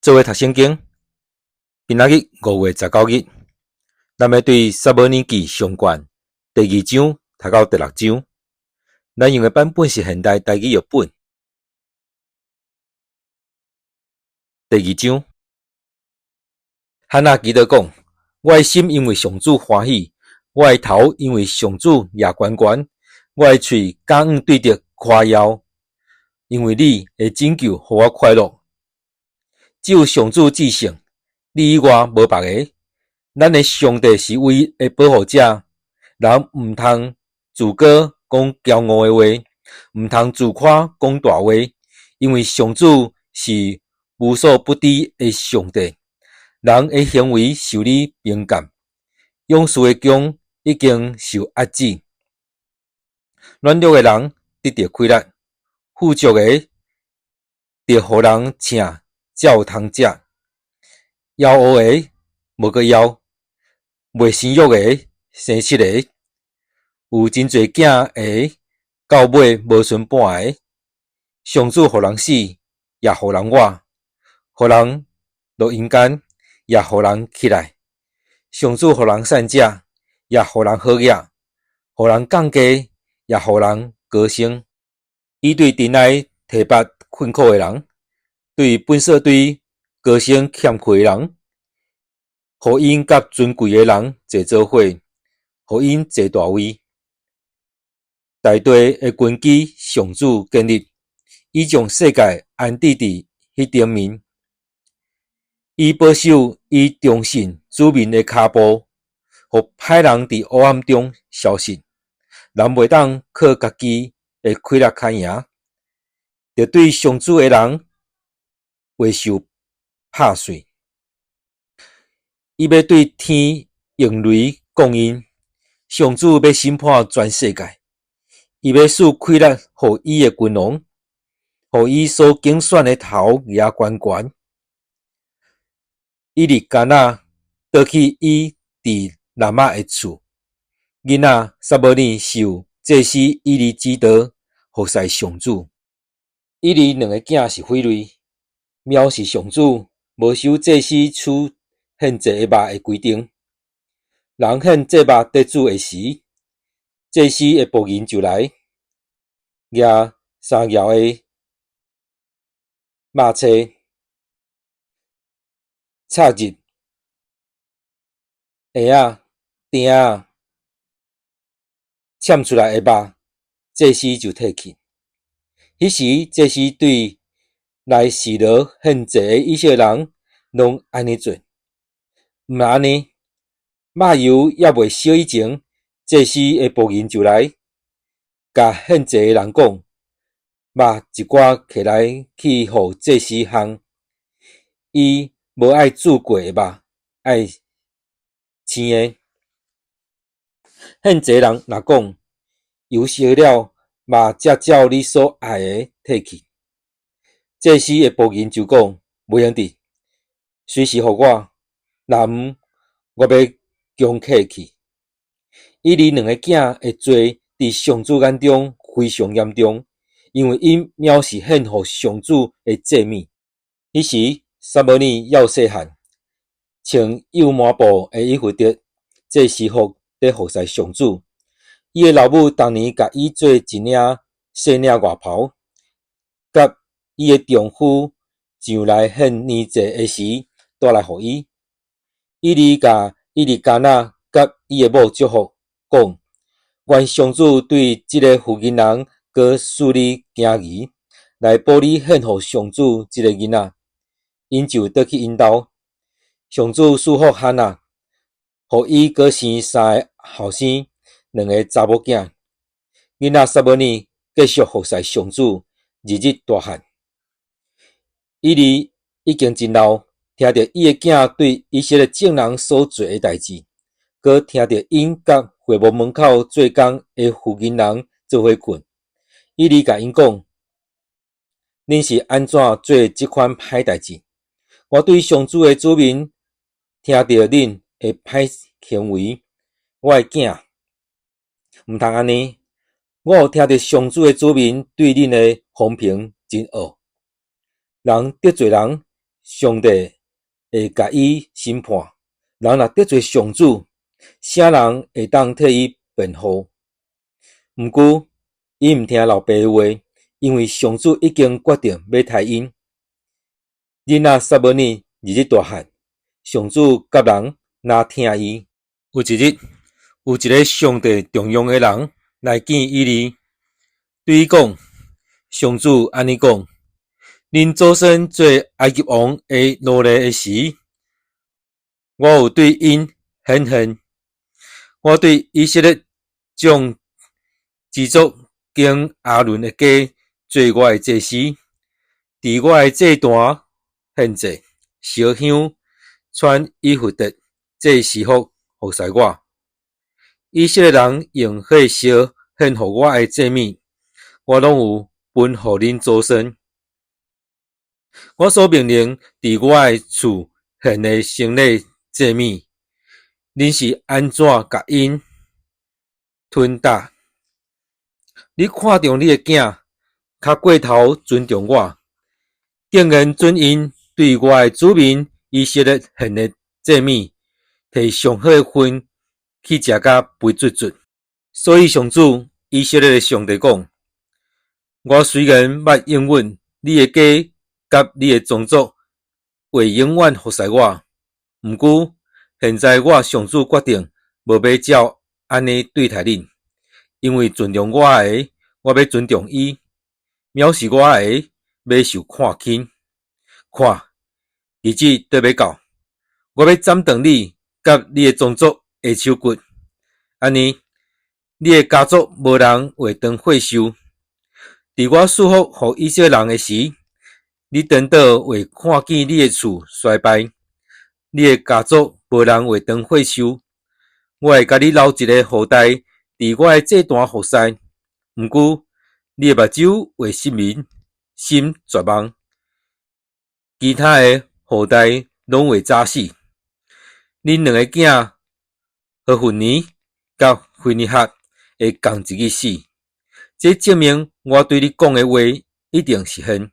做伙讀聖經，今仔日5月19日，咱欲對撒母耳記上卷第二章讀到第六章。咱用的版本是現代台語譯本。第二章，哈拿祈禱講：我的心因為上主歡喜，我的頭因為上主舉懸懸，我的喙敢於對著誇耀，因為你的拯救予我快樂。只有上主至聖，你以外無別个。咱的上帝是唯一的保護者，人毋通自高講驕傲的話，毋通自誇講大話，因為上主是無所不知的上帝。人的行為受你評鑑，勇士的弓已經受壓止，軟弱的人得著氣力，富足的著予人請才有通食，枵餓的無閣枵，未生育的生七个，有真濟囝的到尾無賰半个。上主予人死，也予人活；予人落陰間，也予人起來。上主予人散食，也予人好額；予人降低，也予人高升。伊對陣內提拔困苦的人，對糞掃堆高升欠缺的人，予𪜶佮尊貴的人坐做伙，予𪜶坐大位。大地的根基上主建立，伊將世界安置佇彼頂面。伊保守伊忠信子民的跤步，予歹人佇黑暗中消失。人袂當靠家己的氣力較贏，著對上主的人會受拍碎。伊欲對天用雷降音，上主欲審判全世界。伊欲賜氣力予伊的君王，予伊所揀選的頭舉懸懸。以利加拿倒去伊佇喇馬的厝，囡仔撒母耳受祭司以利指導，服侍上主。以利兩个囝是匪類，藐視上主，無守祭司取獻祭的肉的規定。人獻祭肉得主的時，祭司的僕人就來，舉三搖的肉叉，插入鞋仔、釘仔，攕出來的肉，祭司就提去。彼時，祭司對來示羅獻祭的以色列人攏按呢做。毋但按呢，肉油猶未燒以前，祭司的僕人就來，共獻祭的人講：肉一寡提來去予祭司烘，伊無愛煮過的肉，愛生的。獻祭人若講油燒了，肉才照你所愛的提去。祭司的僕人就講：袂用得，隨時予我，若毋我欲強提去。以利兩个囝的罪佇上主眼中非常嚴重，因為𪜶藐視獻予上主的祭物。彼時，撒母耳猶細漢，穿幼麻布的以弗得祭司服佇服侍上主。伊的老母逐年共伊做一領細領外袍，佮伊的丈夫上來獻年祭的時帶來予伊。以利共以利加拿佮伊的某祝福，講：願上主對這个婦人人閣賜你囝兒，來補你獻予上主這个囡仔。𪜶就倒去𪜶兜。上主賜福哈拿，予伊閣生三个後生，兩个查某囝。囡仔撒母耳繼續服侍上主，日日大漢。以利已經真老，聽著伊的囝對以色列眾人所做的代誌，閣聽著𪜶佮會幕門口做工的婦人人做伙睏。以利共𪜶講：恁是按怎做這款歹代誌？我對上主的子民聽著恁的歹行為，我的囝，毋通按呢！我有聽著上主的子民對恁的風評真惡。人得罪人，上帝會共伊審判。人若得罪上主，啥人會當替伊辯護？毋過，𪜶毋聽老爸的話，因為上主已經決定欲刣𪜶。囡仔撒母耳日日大漢，上主佮人若疼伊。有一日，有一个上帝重用的人來見以利，對伊講：上主按呢講，恁祖先做埃及王的奴隸的時，我有對𪜶顯現，我對以色列眾支族經亞倫的家做我的祭司，佇我的祭壇獻祭、燒香、穿以弗得祭司服服侍我。以色列人用火燒獻予我的祭物，我攏有分予恁祖孫。我所命令佇我的厝獻的牲禮祭物，恁是按怎共𪜶吞噠？你看重你的囝，較過頭尊重我，竟然准𪜶對我的子民以色列獻的祭物，提上好的份去食甲肥卒卒。所以上主以色列的上帝講：我雖然捌應允你的家佮你的宗族會永遠服侍我，毋過現在我上主決定無欲照按呢對待恁，因為尊重我的，我欲尊重伊；藐視我的，欲受看輕。看，日子都欲到，我欲斬斷你佮你的宗族的手骨，按呢，你的家族無人會當血壽。佇我賜福予以色列人的時，你顛倒會看見你的厝衰敗，你的家族無人會當血壽。我會共你留一个後代佇我的祭壇服侍，毋過你的目睭會失明，心絕望，其他的後代攏會早死。恁兩个囝何弗尼佮非尼哈會仝一日死，這證明我對你講的話一定實現。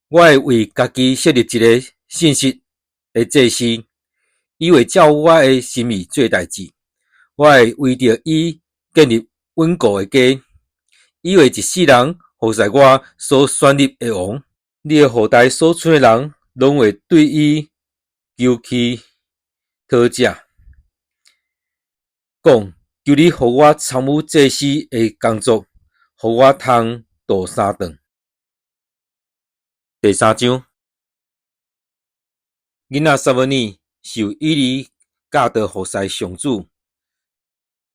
我會為家己設立一个信實的祭司，伊會照我的心意做代誌。我會為著伊建立穩固的家，伊會一世人服侍我所選立的王。你的後代所賰的人，攏會對伊求乞討食，講求你予我參與祭司的工作，予我通度三頓。第三章，囡仔撒母耳受以利教導服侍上主，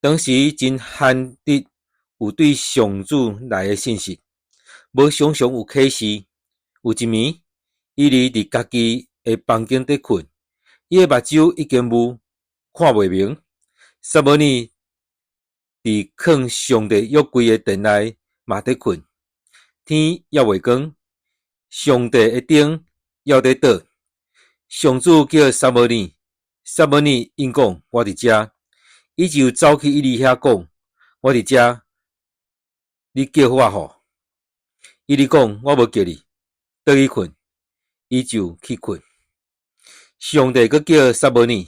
當時真罕得有對上主來的信息，無常常有啟示。有一暝，以利佇家己的房間佇睏，伊的目睭已經霧，看袂明。撒母耳佇囥上帝約櫃的殿內嘛佇睏，天猶未光，上帝的燈猶佇倒。上主叫撒母耳，撒母耳應講：我佇遮。伊就走去以利遐講：我佇遮，你叫我吼？以利講：我無叫你，轉去睏。伊就去睏。上帝閣叫撒母耳，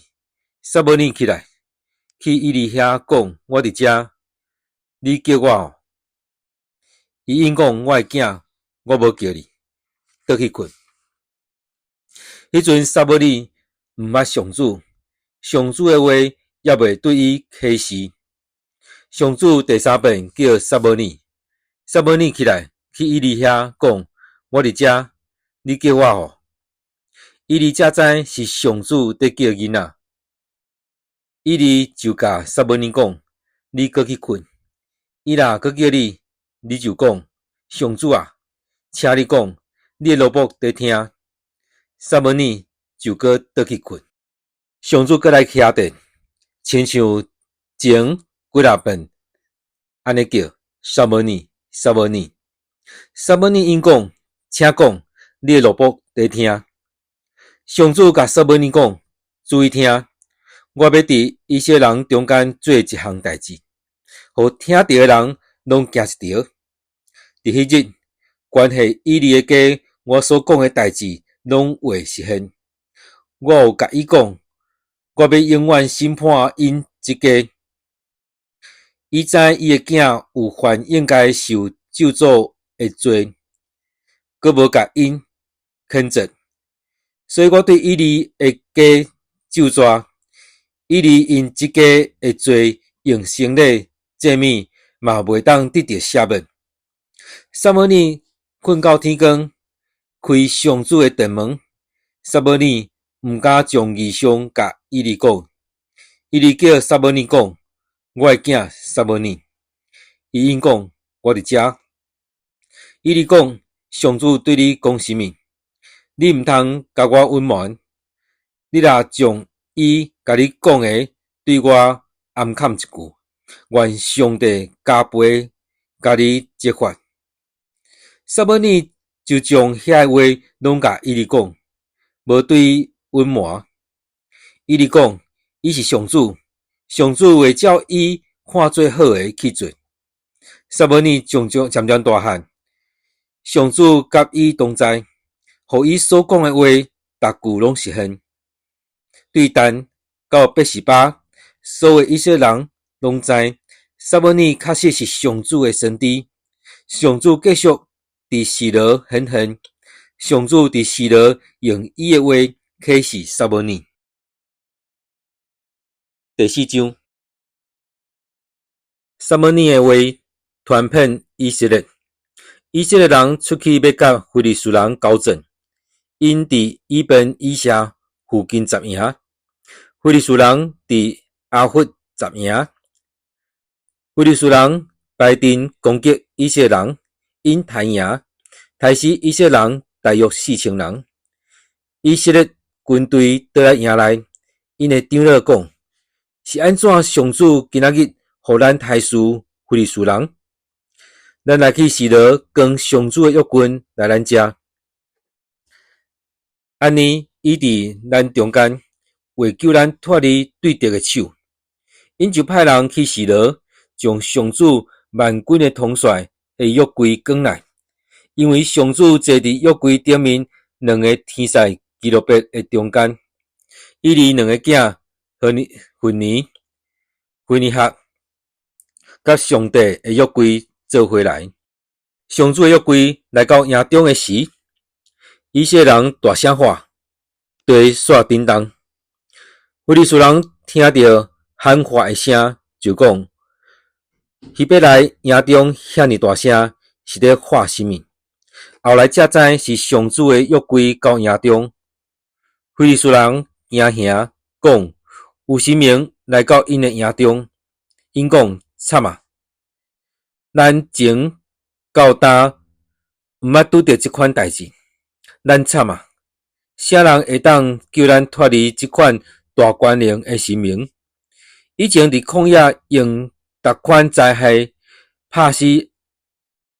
撒母耳起來，去以利遐講：我佇遮，你叫我吼？伊應講：我的囝，我無叫你，轉去睏。彼陣撒母耳毋捌上主，上主的話猶未對伊啟示。上主第三遍叫撒母耳，撒母耳起來去以利遐講：我佇遮，你叫我吼？以利才知是上主佇叫囡仔。以利就共撒母耳講：你閣去睏。伊若閣叫你，你就講：上主啊，請你講，你的奴僕佇聽。撒母耳就閣轉去睏。上主閣來徛殿，親像前幾若遍按呢叫撒母耳，撒母耳。撒母耳應講：請講，你的奴僕佇聽。上主共撒母耳講：注意聽，我欲佇以色列人中間做一項代誌，予聽著的人攏驚一趒。佇彼日，關係以利的家，我所講的代誌，攏會實現。我有共伊講，我欲永遠審判𪜶這家。伊知伊的囝有犯應該受咒詛的罪，閣無共𪜶譴責，所以我對以利的家咒詛。以利因這家的罪用洗禮祭物嘛袂當得著赦免。撒母耳睏到天光，開上主的殿門。撒母耳毋敢將異象共以利講。以利叫撒母耳講：我的囝撒母耳。伊應講：我佇遮。以利講：上主對你講啥物？你毋通共我隱瞞。你若將伊共你講的對我掩崁一句，願上帝加倍共你責罰。撒母耳就將遐話攏共以利講，無對伊隱瞞。以利講：伊是上主，上主會照伊看做好的去做。撒母耳漸漸漸漸大漢，上主佮伊同在，予伊所講的話，逐句攏實現。對但到別是巴，所有以色列人攏知，撒母耳確實是上主的先知。上主繼續佇示羅顯現，上主佇示羅用伊的話啟示撒母耳。第四章，撒母耳的話傳遍以色列，以色列人出去欲佮非利士人交戰，𪜶佇以便以謝附近紮營，非利士人佇亞弗紮營。非利士人排陣攻擊以色列人，𪜶刣贏，刣死以色列人大約4000人。以色列軍隊倒來營內，𪜶的長老講：是按怎上主今仔日予咱刣輸非利士人？咱來去示羅，扛上主的約櫃來咱遮。按呢，伊佇咱中間，會救咱脫離對敵的手。𪜶就派人去示羅，將上主萬軍的統帥的約櫃扛來，因為上主坐佇約櫃頂面兩个天使基路伯的中間。以利兩个囝何弗尼、非尼哈，佮上帝的約櫃做伙來。上主的約櫃來到營中的時，以色列人大聲喊，地煞震動。非利士人聽著喊喝的聲，就講：希伯來營中遐爾大聲，是咧喊啥物？後來才知是上主的約櫃到營中。非利士人驚嚇，講有神明來到𪜶的營中。𪜶講慘啊！咱前到今毋捌拄著這款代誌，咱慘啊！啥人會當救咱脫離這款大權能的神明？以前佇曠野用逐款災害拍死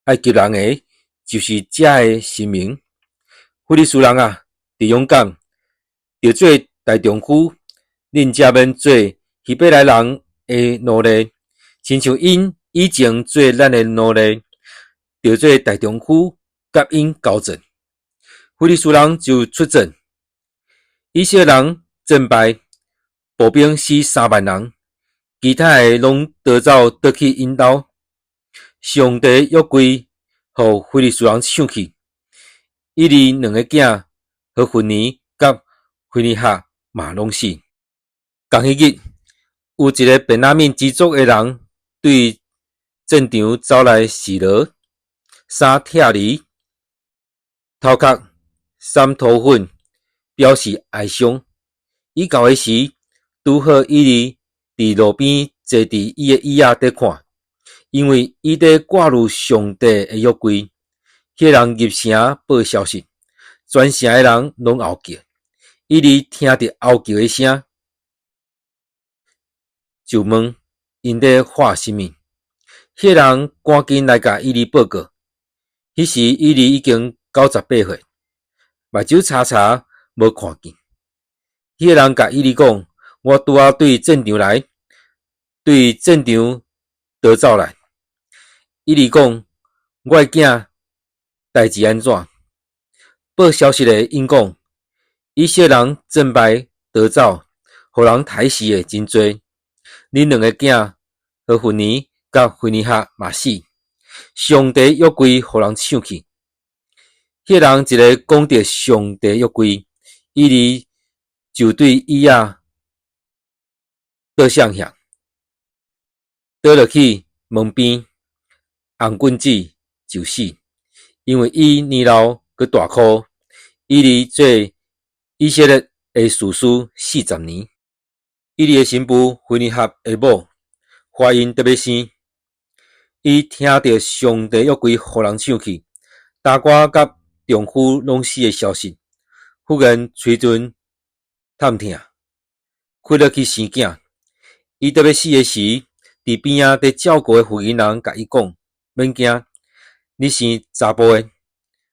埃及人的，就是這个神明。非利士人啊，著勇敢，著做大丈夫，恁才免做希伯來人的奴隸，親像𪜶以前做咱的奴隸，著做大丈夫，佮𪜶交戰。非利士人就出戰，以色列人戰敗，步兵死3萬人，其他的攏逃走倒去𪜶兜。上帝約櫃予非利士人搶去，以利兩个囝何弗尼佮非尼哈嘛攏死。仝彼日，有一个便雅憫支族的人對戰場走來示羅，衫拆離，頭殼灑塗粉，表示哀傷。伊到的時，拄好以利佇路邊坐佇伊的椅仔底看，因為伊佇掛慮上帝的約櫃。彼人入城報消息，全城的人攏吼叫。以利聽著吼叫的聲，就問𪜶咧喊啥物。彼人趕緊來共以利報告。彼時以利已經98歲，目睭柴柴無看見。彼人共以利講：我拄仔對戰場來，對戰場逃走來。以利講：我的囝，代誌按怎？報消息的應講，以色列人戰敗逃走，予人刣死的真濟。恁兩个囝何弗尼佮非尼哈嘛死。上帝約櫃予人搶去。彼人一个講著上帝約櫃，以利就對椅仔倒向向，倒落去門邊，紅棍子就死，因為伊年老閣大箍。以利做以色列的士師四十年。以利的新婦非尼哈的某懷孕得欲生，伊聽著上帝約櫃予人搶去，大哥佮丈夫攏死的消息，忽然喙唇探疼，開落去生囝。伊得欲死的時，佇邊仔佇照顧的婦人共伊講：免驚，你生查埔的。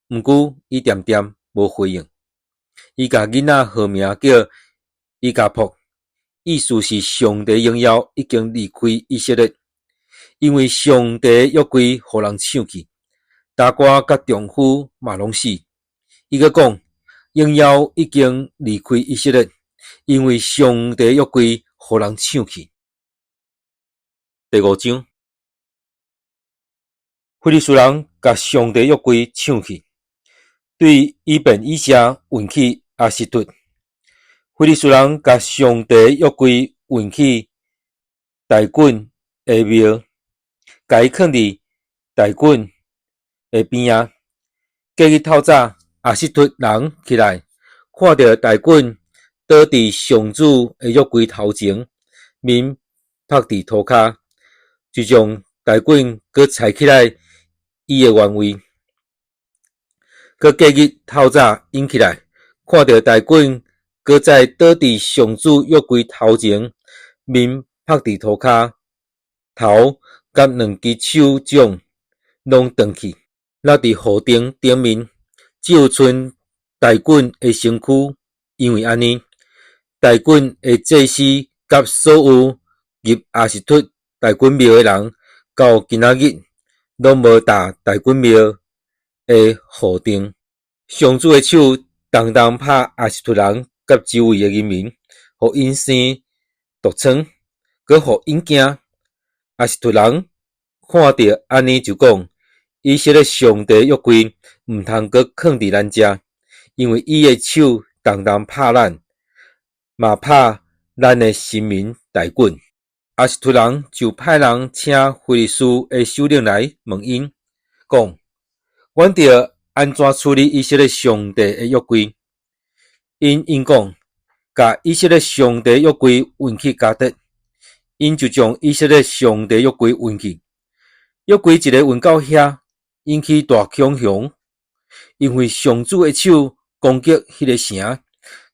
毋過伊恬恬無回應。伊共囡仔號名叫伊迦博，意思是上帝榮耀已經離開以色列，因為上帝約櫃予人搶去，大哥佮丈夫嘛攏死。伊閣講，榮耀已經離開以色列，因為上帝約櫃予人搶去。第五章，非利士人共上帝約櫃搶去，對以便以謝運去亞實突。非利士人共上帝約櫃運去大袞的廟，共伊囥佇大袞的邊仔。隔日透早，亞實突人起來，看著大袞倒佇上主的約櫃頭前，面覆佇塗跤，就將大袞閣裁起來伊的原位。閣隔日透早，𪜶起來，看著大袞閣再倒佇上主約櫃頭前，面覆佇塗跤，頭佮兩支手掌攏斷去，落佇雨燈頂面，只有賰大袞的身軀。因為按呢，大袞的祭司佮所有入亞實突大袞廟的人，到今仔日攏無踏大袞廟的雨燈。上主的手重重拍亞實突人佮周圍的人民，予𪜶生毒瘡，閣予𪜶驚。亞實突人看著按呢就講：以色列上帝約櫃毋通閣囥佇咱遮，因為伊的手重重拍咱，嘛拍咱的神明大袞。亞實突人就派人請非利士的首領來問𪜶，講：阮著按怎處理以色列上帝的約櫃？𪜶應講：共以色列上帝約櫃運去迦特。𪜶就將以色列上帝約櫃運去。約櫃一个運到遐，引起大恐慌，因為上主的手攻擊彼个城，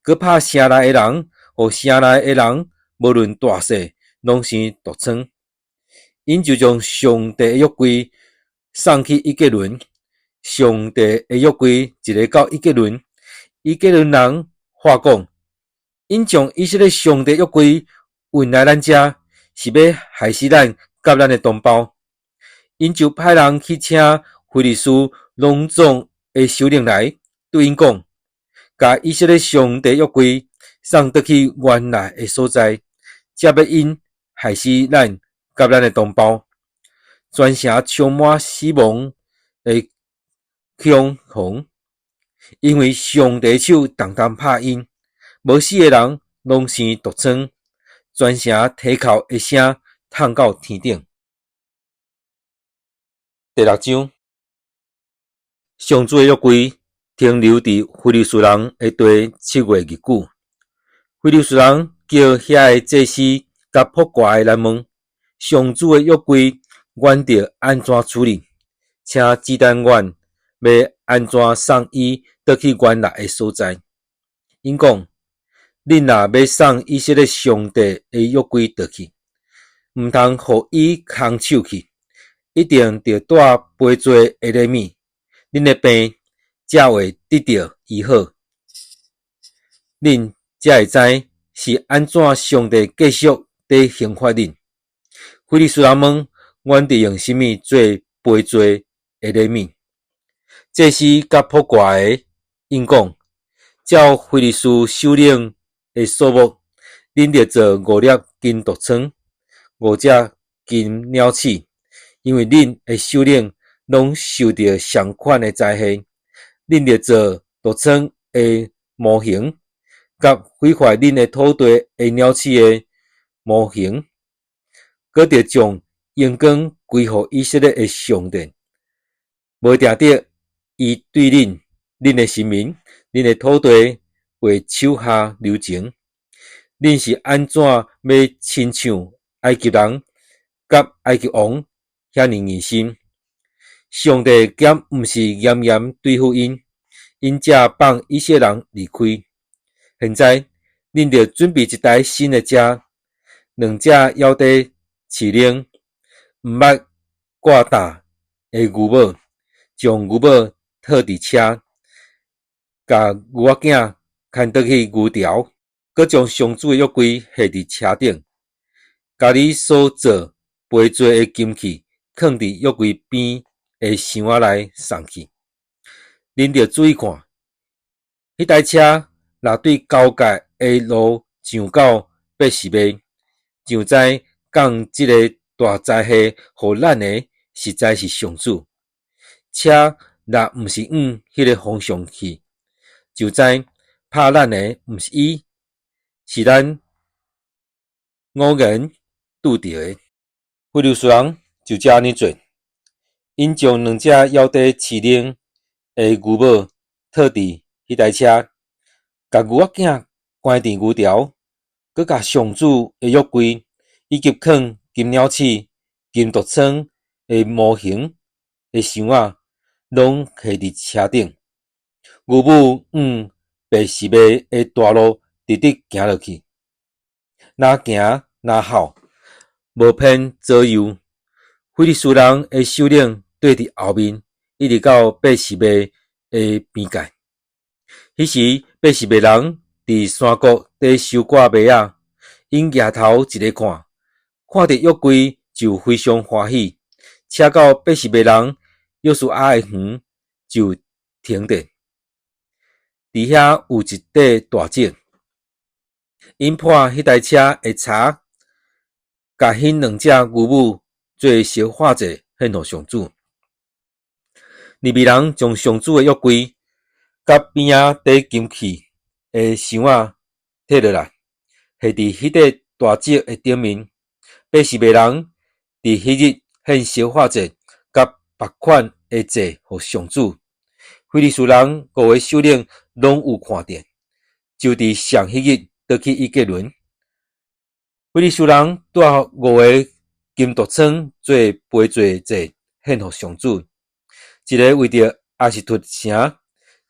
閣拍城內的人，予城內的人無論大細，攏生毒瘡。𪜶就將上帝的約櫃送去以革倫。上帝的約櫃一个到以革倫，以革倫人話講：𪜶將以色列上帝約櫃運來咱遮，是欲害死咱佮咱的同胞。𪜶就派人去請非利士攏總的首領來，對𪜶講：共以色列上帝約櫃送轉去原來的所在，才欲𪜶害死咱佮咱的同胞。全城充滿死亡的恐慌，因為上帝手重重拍𪜶，無死的人攏生毒瘡，全城啼哭的聲迵到天頂。第六章，上主的約櫃停留佇非利士人的地7月日久。非利士人叫遐的祭司佮卜卦的來問：上主的約櫃，阮著按怎處理？請指點阮，欲按怎送伊轉去原來的所在？𪜶講：恁若欲送以色列上帝的約櫃轉去，毋通予伊空手去，一定著帶肥濟的禮物，恁的病才會得著醫好。恁才會知是按怎上帝繼續佇刑罰恁。非利士人問：阮著用啥物做肥濟的禮物？祭司佮卜卦的 𪜶講，照非利士首領的數目，恁著做五粒金毒瘡，五隻金鳥鼠，因為恁的首領攏受著相款的災禍。恁著做毒瘡的模型，佮毀壞恁的土地的鳥鼠的模型，閣著將榮光歸予以色列的上帝。無定著伊對恁、恁的臣民、恁的土地會手下留情。恁是按怎欲親像埃及人佮埃及王遐爾硬心？上帝敢毋是嚴嚴對付𪜶，𪜶才放以色列人離開。現在恁著準備一台新的車，兩隻枵底飼奶，毋捌掛擔的牛母，將牛母套佇車，共牛仔囝牽倒去牛牢，閣將上主的約櫃下佇車頂，共你所做賠罪的金器囥佇約櫃邊的箱仔內送去。恁著注意看，彼台車若對交界的路上到別是巴，就知降這个大災禍予咱的，實在是上主。車若毋是往彼个方向去，就知拍咱的毋是伊，是咱偶然拄著的。非利士人就照按呢做，𪜶將兩隻枵底飼奶的牛母套佇彼台車，共牛仔囝關佇牛牢，閣共上主的約櫃以及囥金鳥鼠、金毒瘡的模型的箱仔，攏下佇車頂。牛母往別是巴的大路直直行落去，若行若吼，無偏左右。非利士人的首領綴佇後面，一直到別是巴的邊界。彼時，別是巴人佇山谷底收割麥仔，𪜶舉頭一个看，看著約櫃就非常歡喜。車到別是巴人約書亞的園就停著。佇遐有一塊大石，𪜶破彼台車的柴，共彼兩隻牛母做燒化祭獻予上主。利未人將上主的約櫃佮邊仔底金器的箱仔提落來，下佇彼塊大石的頂面。別是巴人佇彼日獻燒化祭佮別款的祭予上主。非利士人五个首領攏有看著，就佇上彼日倒去以革倫。非利士人帶五个金毒瘡做賠罪祭獻予上主，一个為著亞實突城，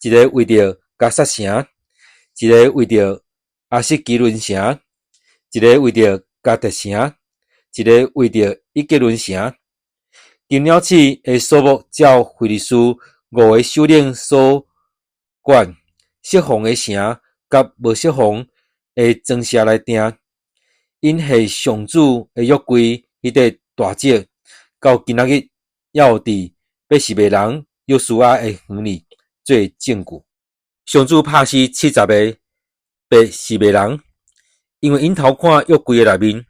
一个為著迦薩城，一个為著亞實基倫城，一个為著迦特城，一个為著以革倫城。金鳥鼠的數目照非利士五个首領所管設防的城佮無設防的莊舍來定。𪜶下上主的約櫃彼塊大石，到今仔日猶有佇別是巴人約書亞的園裡做證據。上主拍死70個別是巴人，因為𪜶偷看約櫃的內面，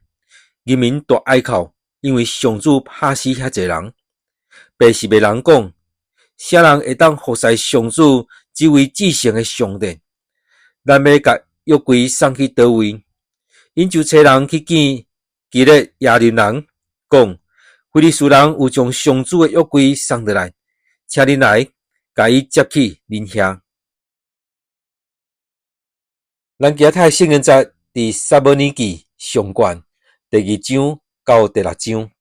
人民大哀哭，因為上主拍死遐濟人。別是巴人講：啥人會當服侍上主這位至聖的上帝？咱欲共約櫃送去佗位？𪜶就差人去見基列耶琳人，講：非利士人有將上主的約櫃送倒來，請恁來共伊接去恁遐。咱今仔讀聖經節佇撒母耳記上卷第二章到第六章。